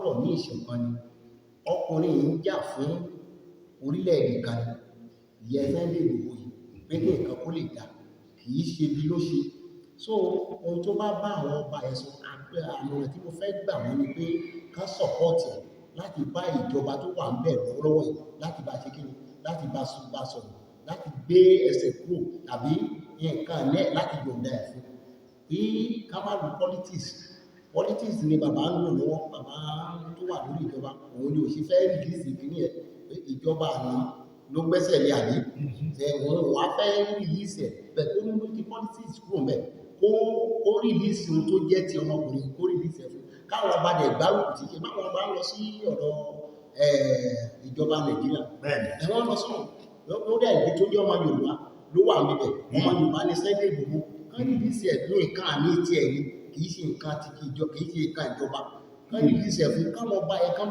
Gbọ́dọ̀ ní ìṣọ̀kan ni. Ọkùnrin yìí ń jà fún orílẹ̀-èdè kan ni, ìyẹn Sunday Igboho yìí, pé kí nǹkan kó lè dà, kì í ṣe bí ló ṣe. So ohun tó bá bá àwọn ọba ẹ̀ sọ, àmọ̀ràn tí mo fẹ́ gbà wọ́n ni pé ká support ẹ̀ láti bá ìjọba tó wà ńbẹ̀ lọ́wọ́lọ́wọ́ yìí, láti bá ṣe kíni, láti bá sọ̀rọ̀, láti gbé ẹsẹ̀ kúrò tàbí nǹkan lẹ̀, láti yọ̀ǹda ẹ̀ fún kí ká má lu politics. Politics ni bàbá ń lò lọ́wọ́. Bàbá tó wà lórí ìjọba, òun ni ò ṣe fẹ́ release ìkíní ẹ̀ pé ìjọba àná ló gbẹ́sẹ̀ lé, àbí ṣe òun wá fẹ́ release ẹ̀ bẹ́ẹ̀, kó mú ti politics kúrò ńbẹ̀, kó release ohun tó jẹ́ ti ọmọkùnrin, kó release ẹ̀ fún káwọn ọba dẹ̀ gbárùkù tí ṣe báwọn ọba ń lọ sí ọ̀dọ̀ ìjọba Nàìjíríà. Ẹ̀wọ̀n lọ sọ̀rọ̀ ló dẹ̀ ìgbé tó jẹ́ ọmọ Yorùbá ló wà níbẹ̀. Ọmọ Yorùbá ní Sunday Igboho, kán release ẹ̀ ní nǹkan àní tí ẹ̀ ní, kì í ṣe nǹkan ti ìjọ, kì í ṣe nǹkan ìjọba. Kán release ẹ̀ fún káwọn ọba ẹ̀ kán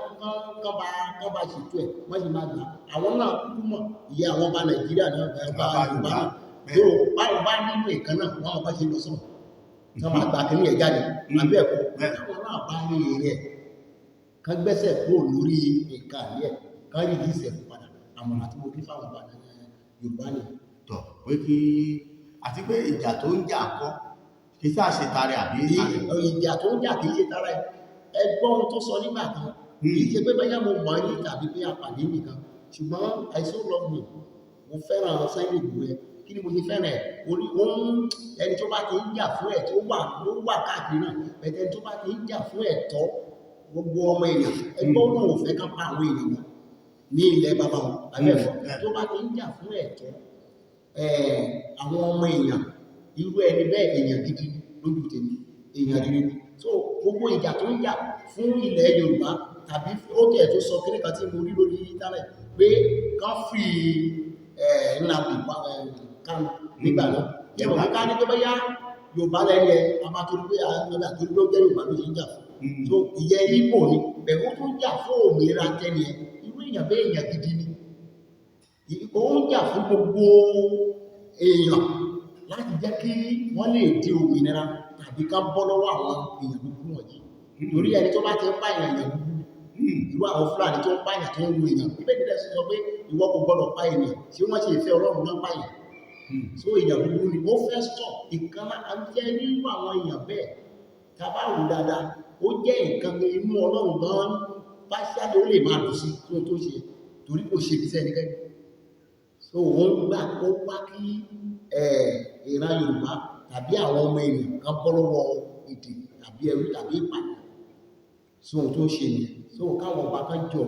bá ṣètò ẹ̀, wọ́n sì máa gbà. Àwọn náà kúkú mọ̀ ìyá àwọn ọba Nàìjíríà náà, ọba Bàbá Yorùbá Yorùbá. náà yóò báwọn bá nílò nǹkan náà, wọ́n bá ṣe lọ sọ̀rọ̀ tí wọ́n máa gbà kí ní ẹ̀ jáde àbí ẹ̀kọ́. Káwọn náà bá ní èrè ẹ̀, kán gbẹ́sẹ̀ kúrò lórí nǹkan àní ẹ̀, kán release ẹ̀ fún padà. Àmọ̀ràn tí mo ní fáwọn ọba Yorùbá ni. Tọ̀ pé kí àti pé ìjà tó ń jà kọ́, kì í sáà ṣe tare àbí tare? Ìjà tó ń jà kì í ṣe tara ẹ̀. Ẹgbọ́n ohun tó sọ nígbà kan, kì í ṣe pé bóyá mo mọ̀ rí tàbí pé a pàdé nìkan, ṣùgbọ́n I so love him. Mo fẹ́ràn Sunday Igboho ẹ. Kí ni mo ṣe fẹ́ràn ẹ̀? Orí òun, ẹni tó bá ti ń jà fún ẹ̀ tó wà ló wà káàkiri náà bẹ̀tẹ̀, ẹni tó bá ti ń jà fún ẹ̀tọ́ gbogbo ọmọ èèyàn, ẹgbọ́n náà ò fẹ́ ká pa àwọn èèyàn mọ́ ní ilẹ̀ bàbá wọn àbẹ́ẹ̀kọ́? Tó bá ti ń jà fún ẹ̀tọ́ àwọn ọmọ èèyàn, irú ẹni bẹ́ẹ̀, èèyàn gidi ni lójú tèmi, èèyàn rere ni. So gbogbo ìjà tó ń jà fún ilẹ̀ Yorùbá, tàbí ó tẹ̀ tó sọ kíní kan tí mo rí lórí internet pé kán fi Nnamdi Kanu nígbà náà, yẹ mọ̀ pé ká ní pé bóyá Yorùbá lẹ́ni ẹ a máa torí pé torí pé ó jẹ́ Yorùbá ló ṣe ń jà fún. So ìyẹn Ìgbò ni bẹ̀rù tó ń jà fún òmìnira tẹ́ni ẹ. Irú èèyàn bẹ́ẹ̀, èèyàn gidi ni. Ó ń jà fún gbogbo èèyàn láti jẹ́ kí wọ́n lè di òmìnira tàbí ká bọ́ lọ́wọ́ àwọn èèyàn búburú wọ̀nyí, torí ẹni tó bá ti ń pààyàn, èèyàn búburú, irú àwọn Fúlàní tó ń pààyàn, tó ń lu èèyàn. Bíbélì dẹ̀ sọ pé ìwọ kò gbọdọ̀ pa ènìyàn. Tí wọ́n ṣe ìfẹ́ Ọlọ́run náà pààyàn? So èèyàn búburú ni. Ó fẹ́ stop ìkan jẹ́ nínú àwọn èèyàn bẹ́ẹ̀. Tá a bá wò dáadáa, ó jẹ́ nǹkan inú Ọlọ́run gan bá ṣáájú, ó lè máa dùn sí tó tó ṣe, torí kò ṣe ibi sẹ́nikẹ́ni. So òun gbà ó wá kí ìran Yorùbá tàbí àwọn ọmọ ènìyàn kan bọ́ lọ́wọ́ èdè tàbí ẹrú tàbí ìpànìyàn. So ohun tó ń ṣe nìyẹn. So káwọn ọba kan jọ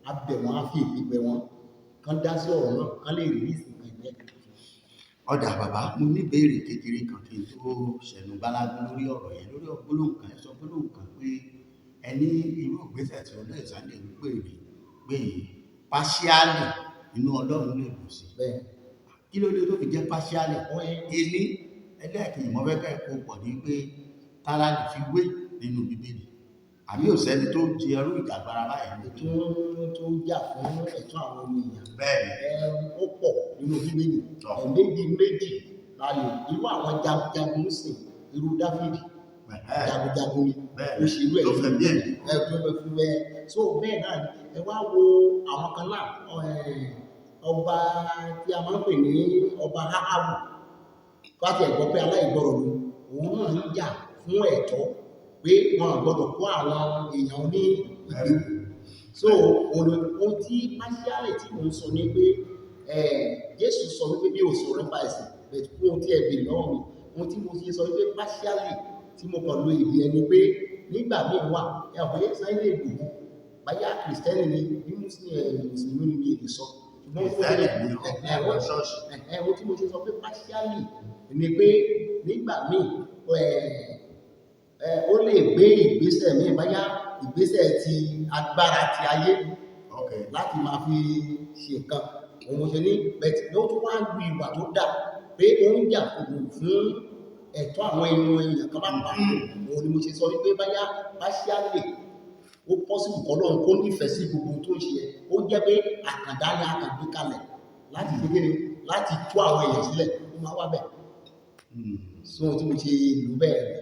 abẹ wọn, á fi ìpè bẹ̀ wọn, kan dá sí ọ̀rọ̀ náà, kan lè release nǹkan ìyẹn. Ọ̀dà bàbá, mo ní ìbéèrè kékeré kan kí n tó ṣẹ̀nu gbálágún lórí ọ̀rọ̀ yẹn, lórí gbólóhùn kan. Ẹ sọ gbólóhùn kan pé ẹ ní irú ìgbésẹ̀ tí olóyè Sunday ń pè rí pé partially inú Ọlọ́run lè dùn sí. Bẹ́ẹ̀. Kí ló dé tó fi jẹ́ partially? Wọ́n ẹ Ení ẹlẹ́ẹ̀kejì, mo fẹ́ kẹ́ kó pọ̀ ní pé tara lè fi wé nínú Bíbélì, àbí ò sẹ́ni tó jẹ ẹrú ìjàgbara báyìí? Tó jà fún ẹ̀tọ́ àwọn ọmọ èèyàn? Bẹ́ẹ̀. Ó pọ̀ nínú Bíbélì. Méjì méjì la lè irú àwọn jagunjagun sìn, irú Dáfídì, jagunjagun ni. Ó ṣe irú ẹ̀. Tó fẹ́ bí ẹ̀. Ẹ tó fẹ́ fún ẹ. So bẹ́ẹ̀ náà ni ẹ wá wo àwọn kan náà, ọba tí a máa ń pè ní ọba Áhábù, láti ẹ̀gbọ́ pé aláìgbọràn ló, òun náà ń jà fún ẹ̀tọ́ pé wọn ò gbọ́dọ̀ kó àwọn èèyàn ní ìgbèkùn. So ohun tí partially tí mò ń sọ ni pé Jésù sọ wípé bí ò sọ̀rọ̀ nípa ẹ̀sìn, but fún ohun tí ẹ béèrè lọ́wọ́ mi, ohun tí mo ṣe sọ wípé partially tí mo kàn lo èdè ẹni pé nígbà míì wà, ẹ ò pé Sunday Igboho, báyà Kìrìsìtẹ́nì ni bí Mùsùlùmí ni, mi lè sọ, ṣùgbọ́n Kìrìsìtẹ́nì ni. Ọ̀pọ̀ ṣọ́ọ̀ṣì. Ohun tí mo ṣe sọ pé partially ni pé nígbà míì ó lè gbé ìgbésẹ̀ míì, báyà ìgbésẹ̀ ti agbára ti ayé láti máa fi ṣe nǹkan. Òun mo ṣe ní but ló tún wá lu ìwà tó dà pé ó ń jà fún ẹ̀tọ́ àwọn èèyàn kan bá pa. Òun ni mo ṣe sọ wípé báyà partially ó possible kọ́ lọ́run kó nífẹ̀ẹ́ sí gbogbo ohun tó ń ṣe yẹn. Ó jẹ́ pé àkàndá ni a kàn gbé kalẹ̀ láti ṣe kíni, láti tú àwọn èèyàn sílẹ̀, ó máa wá bẹ̀. So ohun tí mo ṣe lù bẹ́ẹ̀ rẹ̀.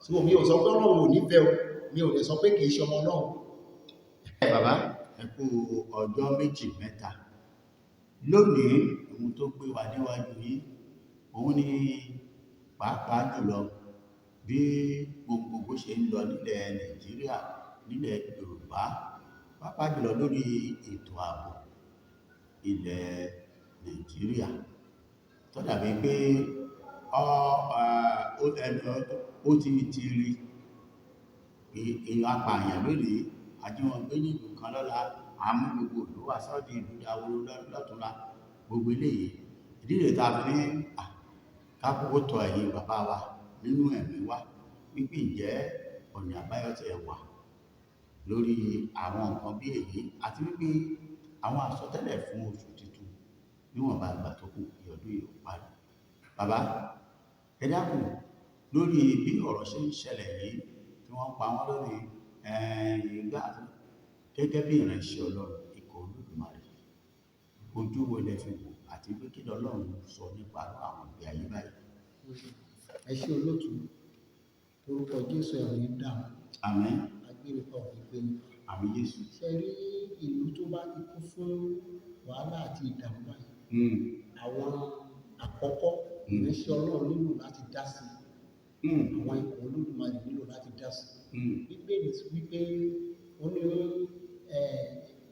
So mi ò sọ pé Ọlọ́run ò nífẹ̀ẹ́ o. Mi ò lè sọ pé kì í ṣe ọmọ Ọlọ́run. Ẹ bàbá, ẹ kú ọjọ́ méjì mẹ́ta. Lónìí, ohun tó gbé wa níwájú yín, òun ni pàápàá jùlọ bí gbogbogbò ṣe ń lọ nílẹ̀ Nàìjíríà, nílẹ̀ Yorùbá, pàápàá jùlọ lórí ètò ààbò ilẹ̀ Nàìjíríà. Tó dàbí pé ó ti ti rí èèyàn apààyàn lónìí, ajíwọ̀n gbé ní ìlú kan lọ́la, àmú gbogbo ìlú wà sọ́dí ìlú dáwóró lọ́túnla, gbogbo eléyìí. Ìdí rèé tá a fi ní ká kúkú tọ ẹ̀yin bàbá wa nínú ẹ̀mí wá, wípé ǹjẹ́ ọ̀nà àbáyọ tí ẹ wà lórí àwọn nǹkan bí èyí, àti wípé àwọn àsọtẹ́lẹ̀ fún oṣù tuntun níwọ̀nba ìgbà tó kù kí ọdún yìí ó parí. Bàbá, ẹ dákun lórí bí ọ̀rọ̀ ṣe ń ṣẹlẹ̀ yìí tí wọ́n pa wọ́n lórí ìgbà gẹ́gẹ́ bí ìránṣẹ́ Ọlọ́run, ikọ̀ Olódùmarè, ojú wo lẹ fi wò àti pé kí lọ́lọ́run sọ nípa àwọn ìgbé ayé báyìí? Ẹ ṣé olóòtú, orúkọ Jésù ẹ̀ ò ní dààmú. Àmín. Agbénipa ò ní gbé nípa. Àmín Jésù. Ṣé rí ìlú tó bá ti kún fún wàhálà àti ìdààmú báyìí? Àwọn àkọ́kọ́ ìránṣẹ́ Ọlọ́run nílò láti dá sí. Àwọn ikọ̀ Olódùmarè nílò láti dá sí. Bíbélì wípé ó ní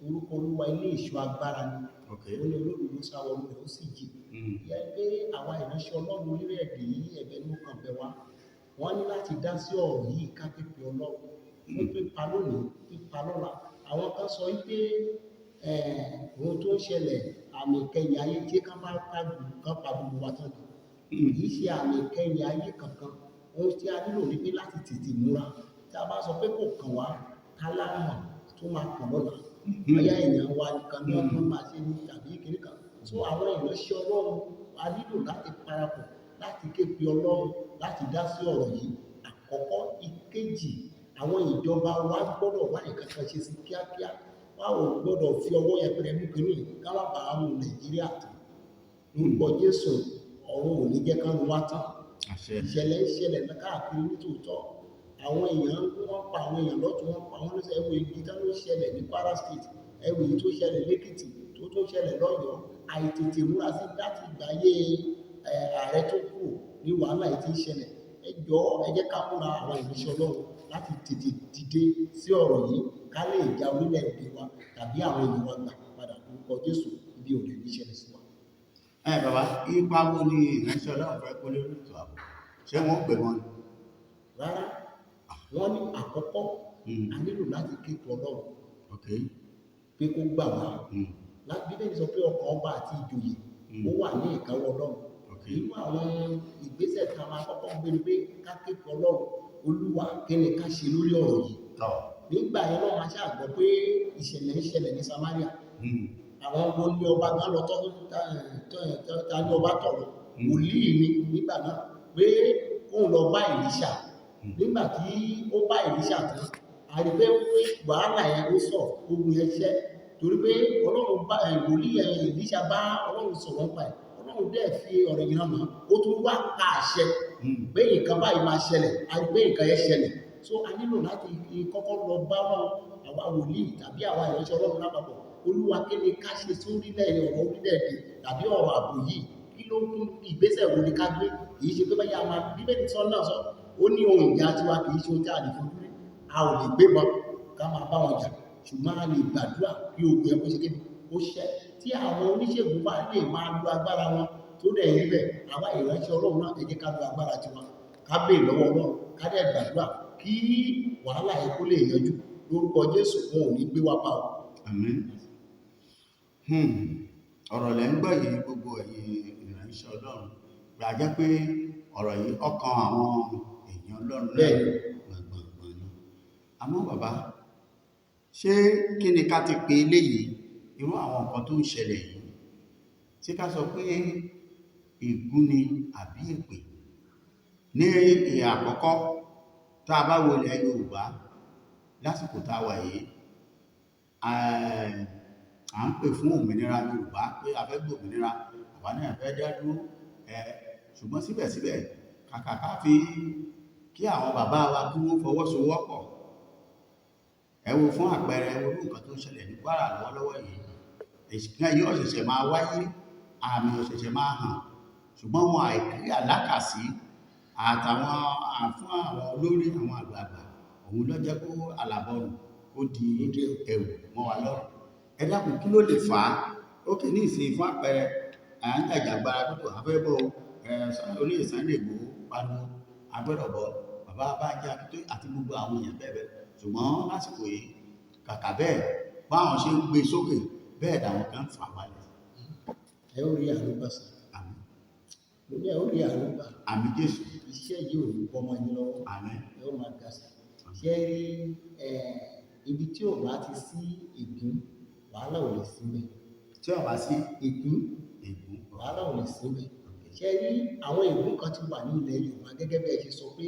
orúkọ Olúwa ilé ìṣọ́ agbára ni. Ó ní olódodo sá wọnú rẹ̀ ó sì jì. Ìyẹn pé àwọn ìránṣẹ́ Ọlọ́run orílẹ̀-èdè yìí ẹ̀bẹ̀ ló kàn bẹ̀ wá. Wọ́n ní láti dá sí ọ̀rọ̀ yìí ká pípe Ọlọ́run. Fún pípa lónìí, pípa lọ́la. Àwọn kan sọ wípé ohun tó ń ṣẹlẹ̀ àmì ìkẹyìn ayé tí ká bá ká pa gbogbo wa tán ni. Kì í ṣe àmì ìkẹyìn ayé kankan. Ohun tí a nílò ni pé láti tètè múra. Tí a bá sọ pé kò kàn wá, ká lámọ̀ tó máa kàn lọ́la. Bóyá èèyàn wa nìkan ni wọ́n máa ṣe ní tàbí kìnní kan. So àwọn ìránṣẹ́ Ọlọ́run a nílò láti parapọ̀, láti ké pe Ọlọ́run, láti dá sí ọ̀rọ̀ yìí. Àkọ́kọ́, ìkejì, àwọn ìjọba wa gbọ́dọ̀ wá nǹkan kan ṣe sí kíákíá. Wa ò gbọ́dọ̀ fi ọwọ́ yẹpẹrẹ mú kínní yìí ká má bàa run Nàìjíríà tán. Lórúkọ Jésù, ọ̀run ò ní jẹ́ ká run wá tán. Àṣẹ. Ìṣẹ̀lẹ̀ ń ṣẹlẹ̀ káàkiri nítòótọ́. Àwọn èèyàn wọ́n pa àwọn èèyàn lọ́tùn, wọ́n pa wọ́n lọ́sẹ̀. Ẹ wo èyí tó ń ṣẹlẹ̀ ní Kwara State, ẹ wo èyí tó ṣẹlẹ̀ lÉkìtì, tó tún ṣẹlẹ̀ lọ́yọ̀ọ́. Àìtètè múra sí láti ìgbà ayé ààrẹ tó kù ní wàhálà yìí tí ń ṣẹlẹ̀. Ẹ jọ̀ọ́, ẹ jẹ́ ká múra àwọn ìránṣẹ́ Ọlọ́run láti tètè dìde sí ọ̀rọ̀ yìí ká lè ja orílẹ̀-èdè wa tàbí àwọn èèyàn wa gbà padà. Lórúkọ Jésù, ibi ò dẹ̀ ní ṣẹlẹ̀ sí wa. Ẹ bàbá, ipa wo ni ìránṣẹ́ Ọlọ́run fẹ́ kó lórí ètò ààbò? Ṣé wọ́n pè wọ́n? Rárá, wọ́n ní àkọ́kọ́ a nílò láti ké pe Ọlọ́run pé kó gbà wá. Bíbélì sọ pé ọkàn ọba àti ìjòyè ó wà ní ìkáwọ́ Ọlọ́run. Irú àwọn ìgbésẹ̀ tá a máa kọ́kọ́ gbé ni pé ká ké pe Ọlọ́run, Olúwa kí ni ká ṣe lórí ọ̀rọ̀ yìí? Nígbà yẹn náà a ṣáà gbọ́ pé ìṣẹ̀lẹ̀ ń ṣẹlẹ̀ ní Samaria. Àwọn wo ni ọba gan lọ tọ́ ta ni ọba tọ̀ lọ? Wòlíì ni nígbà náà pé kóun lọ bá Èlíṣà. Nígbà tí ó bá Èlíṣà tán, a rí pé wàhálà yẹn ó sọ, ogun yẹn ṣẹ́. Torí pé Ọlọ́run bá wòlíì Èlíṣà bá Ọlọ́run sọ̀rọ̀ nípa ẹ̀. Ọlọ́run dẹ̀ fi ọ̀rọ̀ yẹn hàn án. Ó tún wá pa àṣẹ pé nǹkan báyìí máa ṣẹlẹ̀, a rí pé nǹkan yẹn ṣẹlẹ̀. So a nílò láti kọ́kọ́ lọ bá wọn, àwa wòlíì tàbí àwa ìránṣẹ́ Ọlọ́run lápapọ̀. Olúwa kí ni ká ṣe sórílẹ̀ ọ̀rọ̀ orílẹ̀-èdè tàbí ọ̀rọ̀ ààbò yìí? Kí ló ń ìgbésẹ̀ wo ni ká gbé? Kì í ṣe pé báyìí a máa Bíbélì sọ náà sọ, ó ní ohun ìjà tiwa kì í ṣe ohun tí a lè fojú rí. A ò lè gbé bọn ká máa bá wọn jà, ṣùgbọ́n a lè gbàdúrà kí ogun yẹn kó ṣe kíni, kó ṣẹ́. Tí àwọn oníṣègùn bá lè máa lo agbára wọn tó dẹ̀ rí bẹ́ẹ̀, àwa ìránṣẹ́ Ọlọ́run náà ẹ jẹ́ ká lo agbára tiwa, ká béèrè lọ́wọ́ Ọlọ́run, ká dẹ̀ gbàdúrà kí wàhálà yẹn kó lè yanjú. Lórúkọ Jésù, wọn ò ní gbé wa pa o. Àmín. Ọ̀rọ̀ lẹ́ ń gbọ́ yìí gbogbo ẹ̀yin ìránṣẹ́ Ọlọ́run. Gbà jẹ́ pé ọ̀rọ̀ yìí ọkàn àwọn èèyàn Ọlọ́run náà gbọ̀ngbọ̀ngbọ̀n ni. Àmọ́ bàbá, ṣé kí ni ká ti pe eléyìí? Irú àwọn nǹkan tó ń ṣẹlẹ̀ yìí. Ṣé ká sọ pé ègún ni àbí èpè? Ní ìhà àkọ́kọ́, tá a bá wo ilẹ̀ Yorùbá lásìkò tá a wà yìí, à ń pè fún òmìnira Yorùbá pé a fẹ́ gbòmìnira, àwa náà fẹ́ dá dúró. Ṣùgbọ́n síbẹ̀síbẹ̀, kàkà ká fi kí àwọn bàbá wa kí wọ́n fọwọ́sowọ́pọ̀ Ẹ wo fún àpẹẹrẹ, ẹ wo irú nǹkan tó ń ṣẹlẹ̀ ní Kwara lọ́wọ́lọ́wọ́ yìí. Ìṣìkan yóò ṣẹ̀ṣẹ̀ máa wáyé, àmì ò ṣẹ̀ṣẹ̀ máa hàn, ṣùgbọ́n wọn àìkí àlákàsí àtàwọn àfún àwọn olórí àwọn àgbààgbà, òun ló jẹ́ kó àlàbọ̀rùn kó di ẹ̀wù mọ́ wa lọ́rùn. Ẹ dákun, kí ló lè fà á? Ó kì í ní ìsìn fún àpẹẹrẹ, à ń jàjàgbara tó afẹ́ bọ́ olóyè Sunday Igboho pariwo agbọ́dọ̀ bọ́ bàbá Bánjí Akíntóyè àti gbogbo àwọn èèyàn bẹ́ẹ̀ bẹ́ẹ̀. Ṣùgbọ́n lásìkò yìí, kàkà bẹ́ẹ̀, báwọn ṣe ń gbé sókè bẹ́ẹ̀ làwọn kan ń fà wálẹ̀. Ẹ ó rí àánú gbà sà. Àmín. Mo ní ẹ ó rí àánú gbà. Àmín Jésù. Iṣẹ́ yìí ò ní bọ́ mọ́ yín lọ́wọ́. Àmín. Ẹ ó máa ga sí. Ṣé rí, ibi tí ò bá ti sí ègún, wàhálà ò lè sí ńbẹ̀. Tí ò bá sí ègún, ègún, wàhálà ò lè sí ńbẹ̀. Ṣé rí, àwọn ègún kan ti wà ní ilẹ̀ Yorùbá gẹ́gẹ́ bí ẹ ṣe sọ pé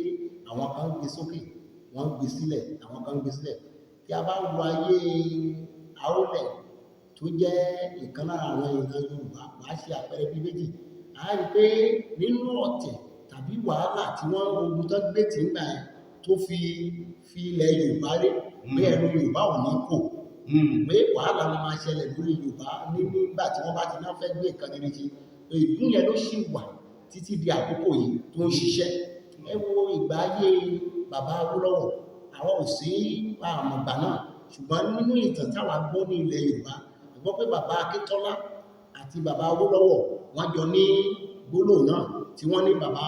àwọn kan ń gbé sókè, wọ́n ń gbé sílẹ̀, àwọn kan ń gbé sílẹ̀. Tí a bá wo ayé Aólẹ̀ tó jẹ́ ìkan lára àwọn ìran Yorùbá, màá ṣe àpẹẹrẹ bí méjì. A rí pé nínú ọ̀tẹ̀ tàbí wàhálà tí wọ́n ogun tán gbé tì ń gbà yẹn tó fi ilẹ̀ Yorùbá ré, pé ẹnu Yorùbá ò ní kò, pé wàhálà máa ṣẹlẹ̀ lórí Yorùbá nígbà tí wọ́n bá ti náà fẹ́ gbé nǹkan rere ṣe. Ègún yẹn ló ṣì wà títí di àkókò yìí tó ń ṣiṣẹ́. Ẹ wo ìgbà ayé bàbá Awólọ́wọ̀, àwọn ò sí àmọ̀gbà náà, ṣùgbọ́n nínú ìtàn táwa gbọ́ ní ilẹ̀ Yorùbá, a gbọ́ pé bàbá Akíntọ́lá àti bàbá Awólọ́wọ̀ wọ́n jọ ní gbólóhùn náà tí wọ́n ní bàbá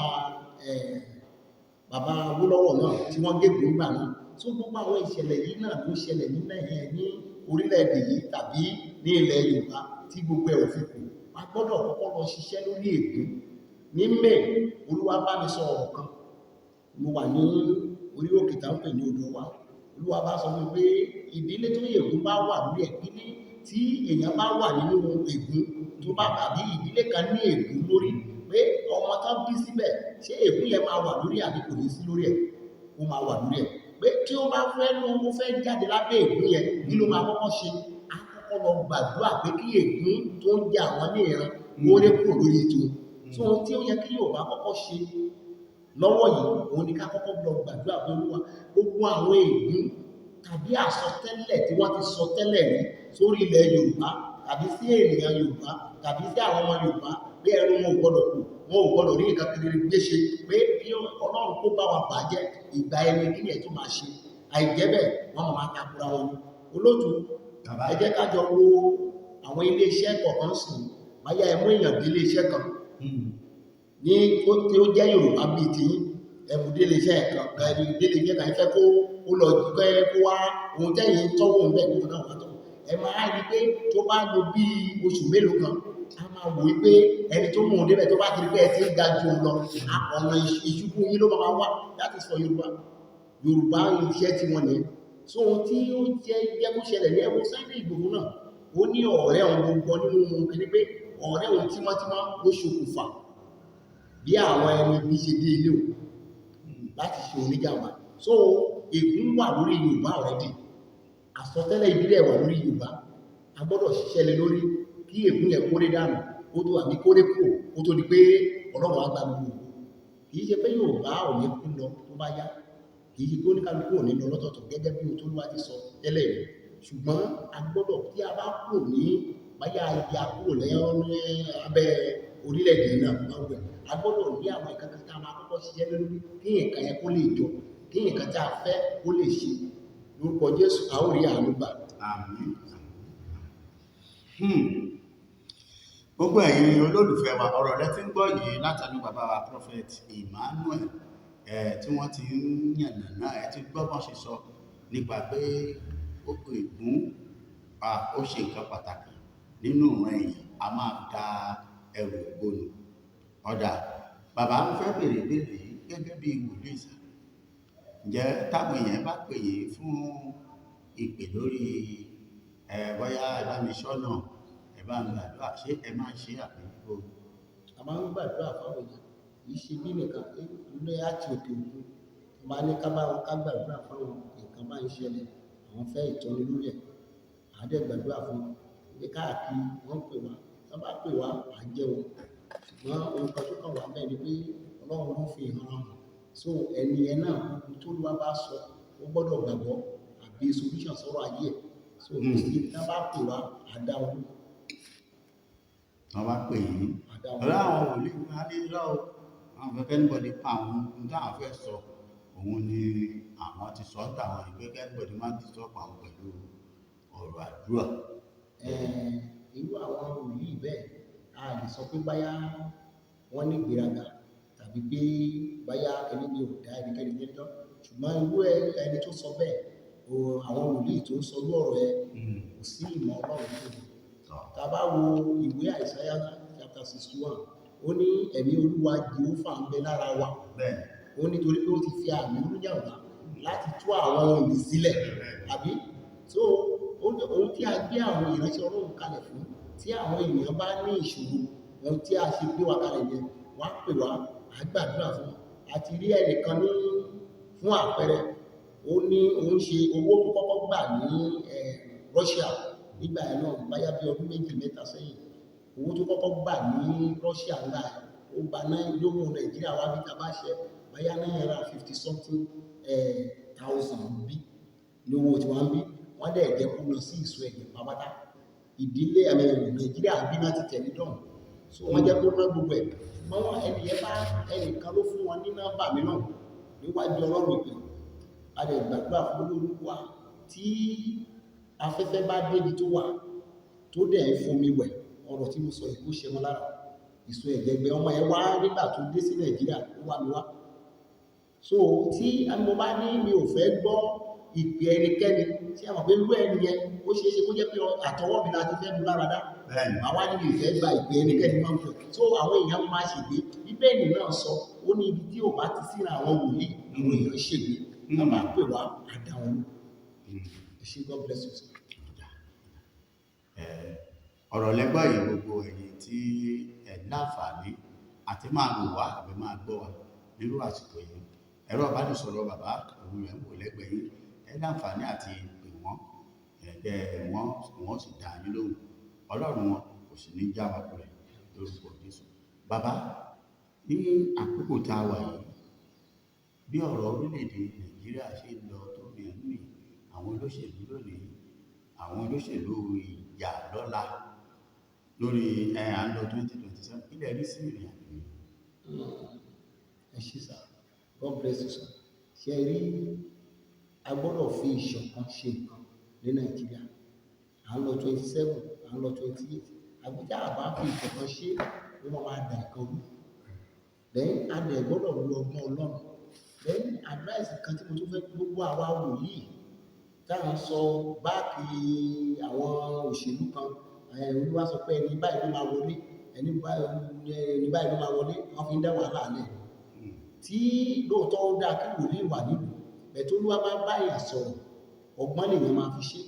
Awólọ́wọ̀ náà tí wọ́n gégùn nígbà náà. So gbogbo àwọn ìṣẹ̀lẹ̀ yìí náà ló ṣẹlẹ̀ ní orílẹ̀-èdè yìí tàbí ní ilẹ̀ Yorùbá tí gbogbo ẹ̀ ò fi kù. A gbọ́dọ̀ kọ́kọ́ lọ ṣiṣẹ́ lórí ègún. Ní May, Olúwa bá mi sọ ọ̀rọ̀ kan. Mo wà ní orí òkè tá ń pè ní odò wa. Olúwa bá sọ fún mi pé ìdílé tó ègún bá wà lórí ẹ̀, ìdílé tí èèyàn bá wà nínú ègún tó bá tàbí ìdílé kan ní ègún lórí, pé ọmọ tán bí síbẹ̀, ṣé ègún yẹn máa wà lórí àbí kò ní sí lórí ẹ̀? Ó máa wà lórí ẹ̀. Pé tí ó bá fẹ́ lọ, ó fẹ́ jáde lábẹ́ ègún yẹn, kí ló máa kọ́kọ́ ṣe? Á kọ́kọ́ lọ gbàdúrà pé kí ègún tó ń jẹ àwọn ní ìran kó lè kúrò lórí ètò. So ohun tí ó yẹ kí Yorùbá kọ́kọ́ ṣe lọ́wọ́ yìí, òun ni ká kọ́kọ́ lọ gbàdúrà pé Olúwa, gbogbo àwọn ègún tàbí àsọtẹ́lẹ̀ tí wọ́n ti sọ tẹ́lẹ̀ rí sórí ilẹ̀ Yorùbá tàbí sí ènìyàn Yorùbá tàbí sí àwọn ọmọ Yorùbá pé ẹnu wọn ò gbọdọ̀ kù, wọn ò gbọdọ̀ rí nǹkan kedere gbé ṣe, pé bí Ọlọ́run kó bá wa bàjẹ́, ìgbà ẹni kí ni ẹ̀ tó máa ṣe. Àìjẹ́ bẹ́ẹ̀, wọ́n máa takora wọn ni. Olóòtú, ẹ jẹ́ ká jọ wo àwọn ilé iṣẹ́ kọ̀ọ̀kan sùn, báyá ẹ mú èèyàn dé ilé iṣẹ́ kan ní tí ó jẹ́ Yorùbá bíi tiyín, ẹ mú dé ilé iṣẹ́ kan, ẹ mú dé ilé iṣẹ́ kan, ẹ fẹ́ kó lọ kẹ́ kó wá ohun tẹ́yìn tọ́wọ́ ń bẹ̀ kó náà wá tọ́wọ́. Ẹ máa rí pé tó bá lò bí oṣù mélòó kan, a máa wò pé ẹni tó mú un débẹ̀ tó bá ti rí pé ẹ ti ń ga ju òun lọ, ọ̀nà ìṣubú yín ló máa wá. That is for Yorùbá. Yorùbá iṣẹ́ tí wọ́n ní. So ohun tí ó jẹ́ kó ṣẹlẹ̀ ní ẹwọ Sunday Igboho náà, ó ní ọ̀rẹ́ òun gbogbo nínú kíní pé ọ̀rẹ́ òun tímọ́tímọ́ ló ṣokùnfà bí àwọn ẹni bí ṣe dé ilé òun láti ṣe oníjàmbá. So ègún wà lórí Yorùbá already. Àsọtẹ́lẹ̀ ìbílẹ̀ wà lórí Yorùbá. A gbọ́dọ̀ ṣiṣẹ́ lé lórí kí ègún yẹn kórè dànù, kó tó àbí kórè kúrò, kó tó di pé Ọlọ́run á gba gbogbo ògo. Kì í ṣe pé Yorùbá ò ní kú lọ tó bá yá. Kì í ṣe pé oníkálukú ò ní lọ lọ́tọ̀ọ̀tọ̀ gẹ́gẹ́ bí ohun tó Olúwa ti sọ tẹ́lẹ̀ rí. Ṣùgbọ́n a gbọ́dọ̀ tí a bá kúrò ní báyá ya kúrò lẹ́yìn abẹ́ orílẹ̀-èdè náà, a gbọ́dọ̀ ní àwọn nǹkan kan tá a máa kọ́kọ́ ṣiṣẹ́ lé lórí kí nǹkan yẹn kó lè jọ, kí nǹkan tí a fẹ́ kó lè ṣe. Lórúkọ Jésù, a ó rí àánú gbà. Àmín. Gbogbo ẹ̀yin olólùfẹ́ wa, ọ̀rọ̀ rẹ tí ń gbọ́ yìí látẹnu bàbá wa Prophet Emmanuel, tí wọ́n ti ń yànnàná, ẹ ti gbọ́ bọ́n ṣe sọ nípa pé oko ègún, ó ṣe nǹkan pàtàkì nínú ìran èèyàn, a máa da ẹrù ògo nù. Ọ̀dà, bàbá ń fẹ́ bèrè ìbéèrè yìí gẹ́gẹ́ bí wòlíì sà. Ǹjẹ́ táwọn èèyàn bá pè yín fún ìpè lórí bóyá ẹ bá mi ṣọ́nà, ẹ bá ń gbàdúrà, ṣé ẹ máa ń ṣe àbí bó? A máa ń gbàdúrà fáwọn èèyàn, kì í ṣe bí nìkan, ilé àti òkè òkun. A máa ní ká bá wọn ká gbàdúrà fáwọn nǹkan bá ń ṣẹlẹ̀, àwọn fẹ́ ìtọ́ni lórí ẹ̀. A dẹ̀ gbàdúrà fún wọn. Ní káàkiri wọ́n ń pè wá, tí wọ́n bá pè wá, à ń jẹ́ wọn. Ṣùgbọ́n ohun kan tó kàn wá bẹ́ẹ̀ ni pé Ọlọ́run ló fi ìran hàn. So ẹni yẹn náà, ohun tó Olúwa bá sọ, ó gbọ́dọ̀ gbàgbọ́ àbí bí solution sọ̀rọ̀ ayé ẹ̀. So kò sí ibi tá bá pè wá, àdáwọn. Wọ́n bá pè yín. Àdáwọn. Ọ̀rọ̀ àwọn wòlíì wá ní lọ́wọ́ àwọn fẹ́ kẹ́nìbọ̀dì pa àwọn ohun táwọn fẹ́ sọ, òun ni àwọn ti sọ táwọn ìgbé kẹ́nìbọ̀dì máa ti sọ pa àwọn pẹ̀lú ọ̀rọ̀ àdúrà. Irú àwọn wòlíì bẹ́ẹ̀, a lè sọ pé báyá wọ́n ní ìgbéraga tàbí pé báyá ẹni ní ò dá ẹnikẹ́ni lẹ́jọ́, ṣùgbọ́n irú ẹni tó sọ bẹ́ẹ̀, àwọn wòlíì tó ń sọ irú ọ̀rọ̀ ẹ, kò sí ìmọ̀ Ọlọ́run tó ní. Tá bá wo ìwé Àìsáyà chapter 61, ó ní ẹ̀mí Olúwa Jèhófà ń bẹ lára wa. Ó ní torí pé ó ti fi àmì olúyàn wá láti tú àwọn òǹdè sílẹ̀, àbí? So ohun tí a gbé àwọn ìránṣẹ́ Ọlọ́run kalẹ̀ fún, tí àwọn ènìyàn bá ní ìṣòro, ohun tí a ṣe gbé wa kalẹ̀ yẹn, wọ́n á pè wá, à gbàdúrà fún wọn. A ti rí ẹnìkan ní fún àpẹẹrẹ, ó ní òun ṣe owó tó kọ́kọ́ gbà ní Russia nígbà yẹn náà, báyá bí ọdún 2 mẹ́ta sẹ́yìn, owó tó kọ́kọ́ gbà ní Russia ńlá ẹ̀, ó gba náà lówó Nàìjíríà wá bí ta bá ṣe báyá 950 something thousand bí lówó tí wọ́n ń bí, wọ́n dẹ̀ jẹ́ kó lọ sí ìsú ẹ̀jẹ̀ pàápàá. Ìdílé Nàìjíríà bí náà ti tẹ̀lé dọ̀hùn, so wọ́n jẹ́ kó ná gbogbo ẹ̀. Ṣùgbọ́n wọ́n ẹni yẹn bá ẹnìkan ló fún wọn ní nọ́mbà mi náà níwájú Ọlọ́run ìpè. A lè gbàdúrà fún Olúwa tí afẹ́fẹ́ bá débi tó wà tó dẹ̀ ń fomi wẹ̀, ọ̀rọ̀ tí mo sọ yìí kó ṣe wọn lára. Ìsú ẹ̀jẹ̀ gbẹ ọmọ yẹn wá nígbà tó dé sí Nàìjíríà, ó wá mi wá. So tí mo bá ní mi ò fẹ́ gbọ́ ìpè ẹnikẹ́ni, tí a mọ̀ pé irú ẹni yẹn ó ṣeé ṣe kó jẹ́ pé àtọwọ́ mi láti fẹ́ mú lára dá. Màá wá ní mi ò fẹ́ gba ìpè ẹnikẹ́ni máa ń fẹ́. So àwọn èèyàn máa ṣègbé. Bíbélì náà sọ, ó ní ibi tí ò bá ti síra àwọn wòlíì, àwọn èèyàn ṣègbé. Wọ́n máa pè wá, á dá wọn lóhùn. Ẹ ṣé, God bless you, sir. Ọ̀rọ̀ lẹ́gbọ́n yìí gbogbo ẹ̀yin tí ẹ láǹfààní àti máa wò wá àbí máa gbọ́ wa nírú àsìkò yìí. Ẹ̀rọ ìbánisọ̀rọ̀ bàbá òun rẹ̀ ń wò lẹ́gbẹ̀ẹ́ yín. Ẹ láǹfààní àti pè wọ́n, ẹ̀ẹ́dẹ́ wọ́n, wọ́n sì dá yín lóhùn. Ọlọ́run wọn kò sì ní já wa kulẹ̀ lórúkọ Jésù. Bàbá, ní àkókò tá a wà yìí, bí ọ̀rọ̀ orílẹ̀-èdè Nàìjíríà ṣe ń lọ tó ní ẹ̀mí, àwọn olóṣèlú lónìí, àwọn olóṣèlú ìjà lọ́la lórí à ń lọ 2027, kí lẹ rí sí ìrìn àjò yìí? Ẹ ṣé sir, God bless you sir. Ṣé ẹ rí, a gbọ́dọ̀ fi ìṣọ̀kan ṣe nǹkan ní Nàìjíríà. À ń lọ 27, à ń lọ 28. Àbí tí a bá fi ìṣọ̀kan ṣe, ó máa máa dà nǹkan rú. Then a dẹ̀ gbọ́dọ̀ lo ọgbọ́n Ọlọ́run. Then advice kan tí mo tún fẹ́ gbogbo àwa wòlíì tá à ń sọ báàkì àwọn òṣèlú kan, Olúwa sọ pé ẹni báyìí ló máa wọlé, ẹni báyìí ló máa wọlé, wọ́n fi ń dá wàhálà lẹ̀. Tí lóòótọ́ ó dáa kí wòlíì wà nílùú, bẹ̀ tó Olúwa bá bá èèyàn sọ̀rọ̀, ọgbọ́n lèèyàn máa fi ṣe.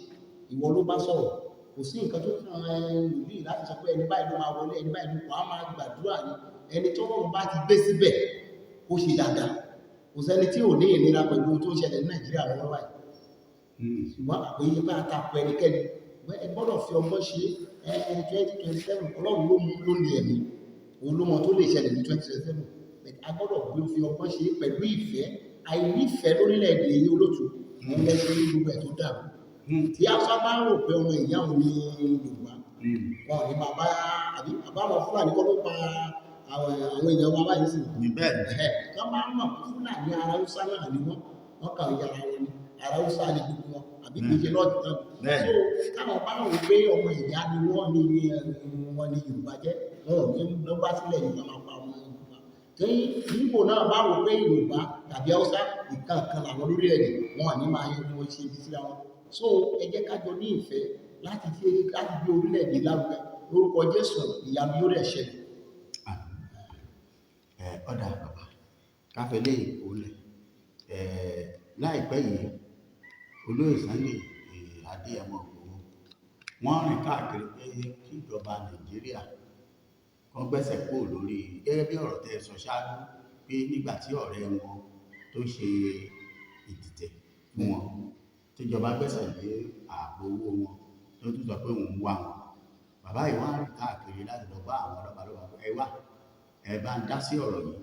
Ìwọ ló bá sọ̀rọ̀, kò sí nǹkan tó fún wòlíì láti sọ pé ẹni báyìí ló máa wọlé, ẹni báyìí ló wà á máa gbàdúrà ni. Ẹni tó Ọlọ́run bá ti gbé síbẹ̀ kó ṣe dáadáa. Kò sẹ́ni tí ò ní ìnira pẹ̀lú ohun tó ń ṣẹlẹ̀ ní Nàìjíríà lọ́wọ́ báyìí. Ṣùgbọ́n àpèyí bá takò ẹnikẹ́ni, ẹ gbọ́dọ̀ fi ọgbọ́n ṣe. 2027, Ọlọ́run ló mú ló ní ẹ̀mí, òun ló mọ tó lè ṣẹlẹ̀ ní 2027. But a gbọ́dọ̀ gbé fi ọgbọ́n ṣe pẹ̀lú ìfẹ́. Àìnífẹ̀ẹ́ lórílẹ̀-èdè yìí olótùú, òun lẹ ṣe ní gbogbo ẹ̀ tó dàrú. Tí Hausa bá ń rò pé ọmọ ìyá òun ní Yorùbá, wọn ò ní máa bá àbí bàbá àwọn Fúlàní kọ́ ló pa àwọn èèyàn wa báyìí sí. Ní bẹ́ẹ̀ ni. Wọ́n máa ń mọ̀ pé Fúlàní ará Hausa náà ni wọ́n, wọ́n kàn yára wọn ni, ará Hausa ni gbogbo wọn, àbí kì í ṣe lọ́ọ̀dì náà. So káwọn bá rò pé ọmọ ìyá ni wọ́n ní wọn ní Yorùbá jẹ́, wọn ò ní lọ bá sílẹ̀ Yorùbá máa pa ọmọ Yorùbá. Tí Ìgbò náà bá rò pé Yorùbá tàbí Hausa ìkan kan làwọn lórí ẹ̀rẹ̀, wọn ò ní máa yẹ wọn ṣe ibi síra wọn. So ẹ jẹ́ ká jọ ní ìfẹ́ láti gbé orílẹ̀-èdè lárugẹ. Lórúkọ Jésù, ìyanu yóò rẹ̀ ṣẹlẹ̀. Ọ̀dà bàbá, ká fẹ́ lé ìkólẹ̀. Láìpẹ́ yìí, Olóyè Sunday Adéyẹmọ Ìgbòho, wọ́n rìn káàkiri pé kí ìjọba Nàìjíríà kó gbẹ́sẹ̀ kúrò lórí gẹ́gẹ́ bí ọ̀rọ̀ tẹ́ ẹ sọ ṣáájú pé nígbà tí ọ̀rẹ́ wọn tó ṣe ìdìtẹ̀ fún wọn, tíjọba gbẹ́sẹ̀ lé ààbò owó wọn tó tún sọ pé òun ń wá wọn. Bàbá yìí wọ́n rìn káàkiri láti lọ bá àwọn ọlọ́pàá lọ́wọ́ pé ẹ wá, ẹ bá ń dá sí ọ̀rọ̀ yìí.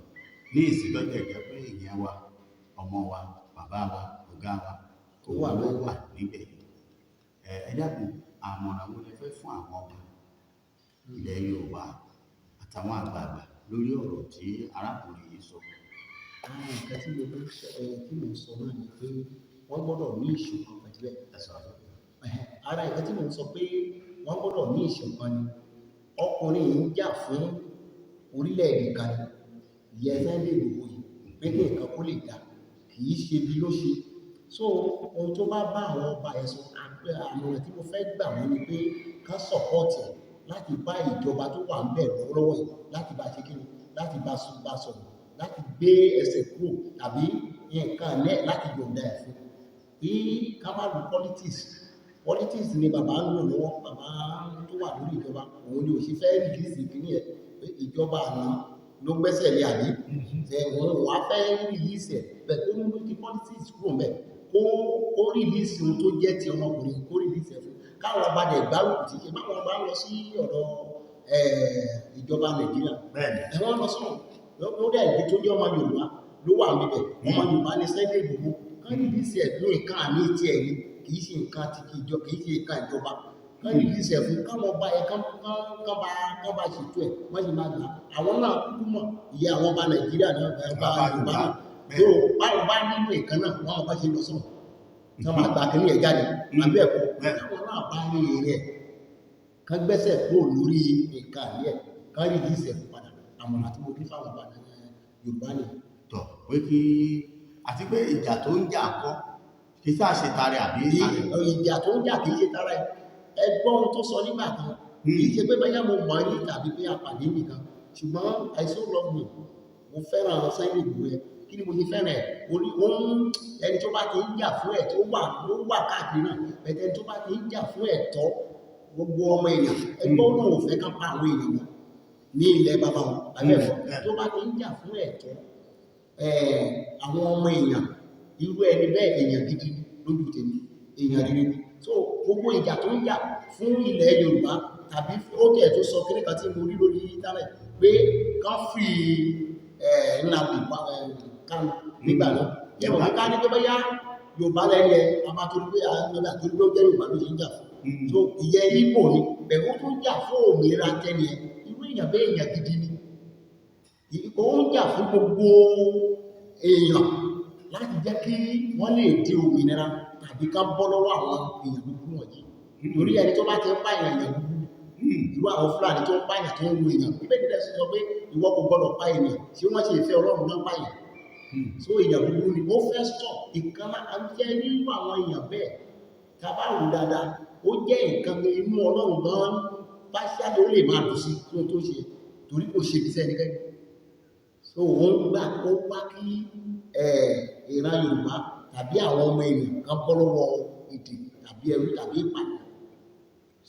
Ní ìsìn lọ́jọ́ ìjẹ́ pé ìyẹn wa, ọmọ wa, bàbá wa, ọ̀gá wa, Tó wà òun ló bẹ́ẹ̀. wà níbẹ̀. Ẹ dákun, àmọ̀ràn wo lẹ fẹ́ fún àwọn ọba ilẹ̀ Yorùbá àtàwọn àgbààgbà lórí ọ̀rọ̀ tí arákùnrin yìí sọ? Àwọn nǹkan tí mo fẹ́ sọ, tí mo ń sọ náà ni pé wọ́n gbọ́dọ̀ ní ìṣọ̀kan pẹ̀lú ẹ̀. Ẹ sọ̀rọ̀ sókè. Ẹ̀hẹ̀n, ara nǹkan tí mo ń sọ pé wọ́n gbọ́dọ̀ ní ìṣọ̀kan ni, ọkùnrin yìí ń jà fún orílẹ̀-èdè kan ni, ìyẹn Sunday Igboho yìí, pé kí nǹkan kó lè dà, kì í ṣe bí ló ṣe. So ohun tó bá bá àwọn ọba yẹn sọ, àmọ̀ràn tí mo fẹ́ gbà wọ́n ni pé ká support ẹ̀ láti bá ìjọba tó wà ńbẹ̀ lọ́wọ́lọ́wọ́ yìí, láti bá ṣe kíni, láti bá sọ̀rọ̀, láti gbé ẹsẹ̀ kúrò tàbí nǹkan ẹ̀ láti yọ̀ǹda ẹ̀ fún. Kí ká má lo politics. Politics ni bàbá ń lò lọ́wọ́, bàbá tó wà lórí ìjọba, òun ni ò ṣe fẹ́ release kíní ẹ̀, pé ìjọba àná ló gbẹ́sẹ̀ lé àbí. Ṣé òun wá fẹ́ release ẹ̀, bẹ́ẹ̀ kó mú kí politics kúrò ńbẹ̀, kó release ohun tó jẹ́ ti ọmọkùnrin, kó release ẹ̀ fún. Káwọn ọba dẹ̀ gbárùkù tí ṣe, báwọn ọba ń lọ sí ọ̀dọ̀ ìjọba Nàìjíríà. Bẹ́ẹ̀ni. Ẹ wọ́n lọ sọ̀rọ̀, ló dẹ̀ gbé tó jẹ́ ọmọ Yorùbá ló wà níbẹ̀. Ọmọ Yorùbá ní Sunday Igboho, kán release ẹ̀ ní nǹkan àní ti ẹ̀ ni, kì í ṣe nǹkan ti ìjọ, kì í ṣe nǹkan ìjọba. Kán release ẹ̀ fún, káwọn ọba yẹn kán bá ṣètò ẹ̀, wọ́n sì máa gbà. Àwọn náà kúkú mọ̀, ìyẹn àwọn ọba Nàìjíríà náà, ọba Ọba Yorùbá Yorùbá. náà. Bẹ́ẹ̀ni. Tó báwọn bá nílò nǹkan náà, wọ́n bá ṣe lọ sọ̀rọ̀. Kán máa gba kíní ẹ̀ jáde, àbí ẹ̀kọ́. Bẹ́ẹ̀ni. Káwọn náà bá ní èrè ẹ̀, kán gbẹ́sẹ̀ kúrò lórí nǹkan àní ẹ̀, kán release ẹ̀ fún padà. Àmọ̀ràn tí mo ní fáwọn ọba Yorùbá ni. Tọ̀ pé kí àti pé ìjà tó ń jà kọ́ kì í sáà ṣe tara àbí tara. Ìjà tó ń jà kì í ṣe tara ẹ̀. Ẹ gbọ́ ohun tó sọ nígbà kan, kì í ṣe pé bóyá mo mọ̀ rí tàbí pé a pàdé nìkan, ṣùgbọ́n I so love him. Mo fẹ́ràn Sunday Igboho ẹ̀. Kí ni mo ṣe fẹ́ràn ẹ̀? Orí, ó ń, ẹni tó bá ti ń jà fún ẹ̀ tó wà, ló wà káàkiri náà. Bẹ̀tẹ̀ ẹni tó bá ti ń jà fún ẹ̀tọ́ gbogbo ọmọ èèyàn, ẹ gbọ́ náà ò fẹ́ ká pa àwọn èèyàn mọ́ ní ilẹ̀ bàbá wọn, àbí ẹ̀kọ́. Tó bá ti ń jà fún ẹ̀tọ́, àwọn ọmọ èèyàn, irú ẹni bẹ́ẹ̀ èèyàn gidi ni lójú tèmi, èèyàn rere ni. So gbogbo ìjà tó ń jà fún ilẹ̀ Yorùbá tàbí ó tẹ̀ tó sọ kíní kan tí mo rí lórí internet pé kán fi Nnamdi Kanu nígbà náà. Ṣé mo ká ní pé bóyá Yorùbá lẹ́ni ẹ, a máa torí pé a ń lọ torí pé ó jẹ́ Yorùbá ló ṣe ń jà fún. So ìyẹn Ìgbò ni, bẹ̀rù tó ń jà fún òmìnira tẹ́ni ẹ, irú èèyàn bẹ́ẹ̀ èèyàn gidi ni. Ó ń jà fún gbogbo èèyàn láti jẹ́ kí wọ́n lè di òmìnira tàbí ká bọ́ lọ́wọ́ àwọn èèyàn búburú wọ̀nyí. Torí ẹni tó bá ti ń pààyàn èèyàn búburú, irú àwọn Fúlàní tó ń pààyàn tó ń ru èèyàn, Bíbélì dẹ̀ sọ pé ìwọ kò gbọdọ̀ pa ènìyàn, ṣé wọ́n ṣe ìfẹ́ Ọlọ́run náà pààyàn? So èèyàn búburú ni, ó fẹ́ stop ìkan lára jẹ́ nínú àwọn èèyàn bẹ́ẹ̀. Tá a bá wò dáadáa, ó jẹ́ nǹkan inú Ọlọ́run gan-an, partially ó lè máa dùn sí kí ohun tó ṣe, torí kò ṣe ibi ẹnikẹ́ni. So òun gbà ó wá kí ìran Yorùbá tàbí àwọn ọmọ ènìyàn kan bọ́ lọ́wọ́ èdè tàbí ẹrú tàbí ìpànìyàn.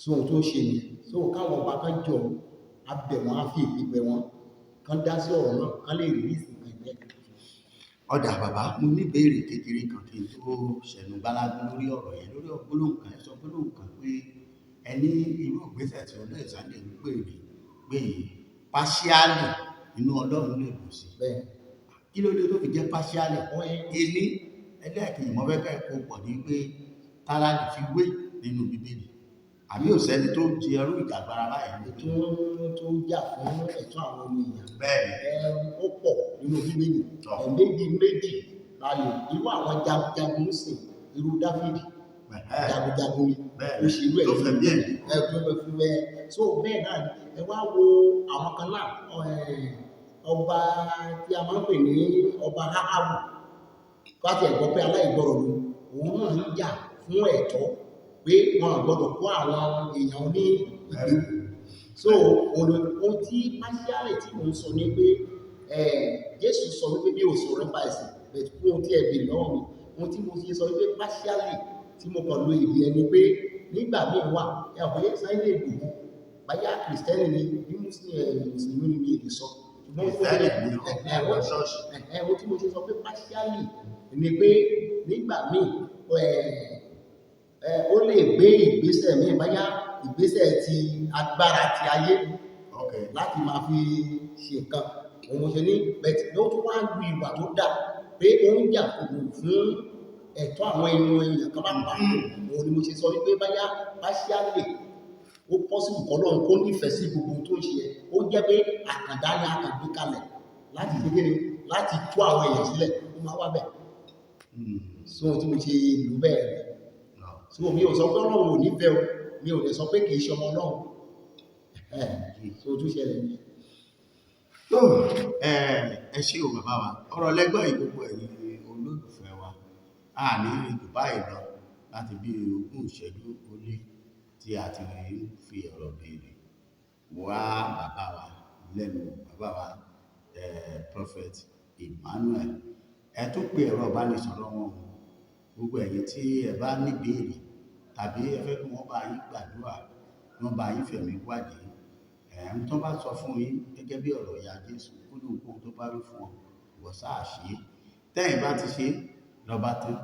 So ohun tó ń ṣe nìyẹn. So káwọn ọba kan jọ abẹ̀ wọ́n, á fi èpè bẹ̀ wọ́n, kán dá sí ọ̀rọ̀ náà, kán lè release nǹkan ìbẹ́. Ọ̀dà bàbá, mo ní ìbéèrè kékeré kan kí n tó ṣẹnu gbálágún lórí ọ̀rọ̀ yẹn, lórí gbólóhùn kan. Ẹ sọ gbólóhùn kan pé ẹ ní irú ìgbésẹ̀ tí olóyè Sunday ń pè rí pé partially inú Ọlọ́run lè dùn sí. Bẹ́ẹ̀. Kí ló dé tó fi jẹ́ partially? Wọ́n yẹn. Ení ẹlẹ́ẹ̀kejì mo fẹ́ kẹ́ ẹ kó pọ̀ ní pé tara lè fi wé nínú Bíbélì. Àbí ò sẹ́ni tó di ẹrú ìjàgbara báyìí? Ètò tó ń jà fún ẹ̀tọ́ àwọn ọmọ èèyàn. Bẹ́ẹ̀ni. Ó pọ̀ nínú Bíbélì. Tọ́. Ẹ̀méjì méjì la lè irú àwọn jagunjagun sìn, irú Dáfídì. Jagunjagun ni. Bẹ́ẹ̀ni. Ó ṣe irú ẹ̀ Tó fẹ́ bí ẹ̀. Ẹ tó fẹ́ fún ẹ. So bẹ́ẹ̀ náà ni ẹ wá wo àwọn kan náà, ọba tí a máa ń pè ní ọba Áhábù. Láti ẹ̀gbọ́ pé aláìgbọràn ni, òun náà ń jà fún ẹ̀tọ́ pé wọn ò gbọdọ̀ kó àwọn èèyàn ní ìgbèkùn. So ohun tí partially tí mò ń sọ ni pé Jésù sọ wípé bí o sọ̀rọ̀ nípa ẹ̀sìn, but fún ohun tí ẹ béèrè lọ́wọ́ mi, ohun tí mo ṣe sọ wípé partially tí mo kàn lo èdè ẹni pé nígbà míì wà, ẹ ò bóyá Sunday Igboho, bóyá Kristẹni ni, bí Mùsùlùmí ni mi lè sọ. Ṣùgbọ́n Kristẹni ni ọ̀pọ̀ ṣọ́ọ̀ṣì. Ohun tí mo ṣe sọ pé partially ni pé nígbà míì, ó lè gbé ìgbésẹ̀ míì, bóyá ìgbésẹ̀ ti agbára ti ayé láti máa fi ṣe nǹkan. Òun mo ṣe ní, but ó tún wá lu ìwà tó dà pé ó ń jà fún ẹ̀tọ́ àwọn èèyàn kan bá pa. Òun ni mo ṣe sọ wípé báyá partially ó possible kọ́lọ́run kó nífẹ̀ẹ́ sí gbogbo ohun tó ń ṣe yẹn, ó jẹ́ pé àkàndá ni a kàn gbé kalẹ̀ láti ṣe kíni, láti tú àwọn èèyàn sílẹ̀, ó máa wá bẹ̀. So ohun tí mo ṣe lù bẹ́ẹ̀ rẹ̀. So mi ò sọ pé Ọlọ́run ò nífẹ̀ẹ́ o, mi ò lè sọ pé kì í ṣe ọmọ Ọlọ́run. So ojú ṣẹlẹ̀ ni. Tó ẹ ṣé o bàbá wa, ọ̀rọ̀ lẹ́gbọ́n yìí gbogbo ẹ̀yin olólùfẹ́ wa, a ní rí jù báyìí lọ láti bí ogún ìṣẹ́jú ó lé tí a ti fi ọ̀rọ̀ béèrè wá bàbá wa lẹ́nu, bàbá wa Prophet Emmanuel. Ẹ tún pe ẹ̀rọ ìbánisọ̀rọ̀ wọn o, gbogbo ẹ̀yin tí ẹ bá ní ìbéèrè tàbí ẹ fẹ́ kí wọ́n bá yín gbàdúrà, kí wọ́n bá yín fẹ̀mí wádìí, ẹ̀ ń tó bá sọ fún yín gẹ́gẹ́ bí ọ̀rọ̀ ìyá Jésù, ó ní ohunkóhun tó bá wí fún ọ, ìwọ sáà ṣe é. Tẹ́yìn bá ti ṣe é, lọ́ba tán,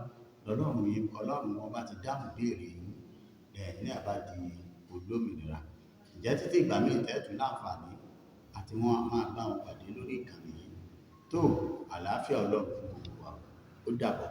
lọ́lọ́run yín, Ọlọ́run wọn bá ti dáhùn béèrè yín, lẹ́yìn náà bá di olómìnira. Ǹjẹ́ títí ìgbà míì tẹ́ẹ̀tún láǹfààní àti wọ́n á máa bá wọn pàdé lórí ìkànnì yìí. Tó àlàáfíà Ọlọ́run fún gbogbo wa, ó dàbọ̀.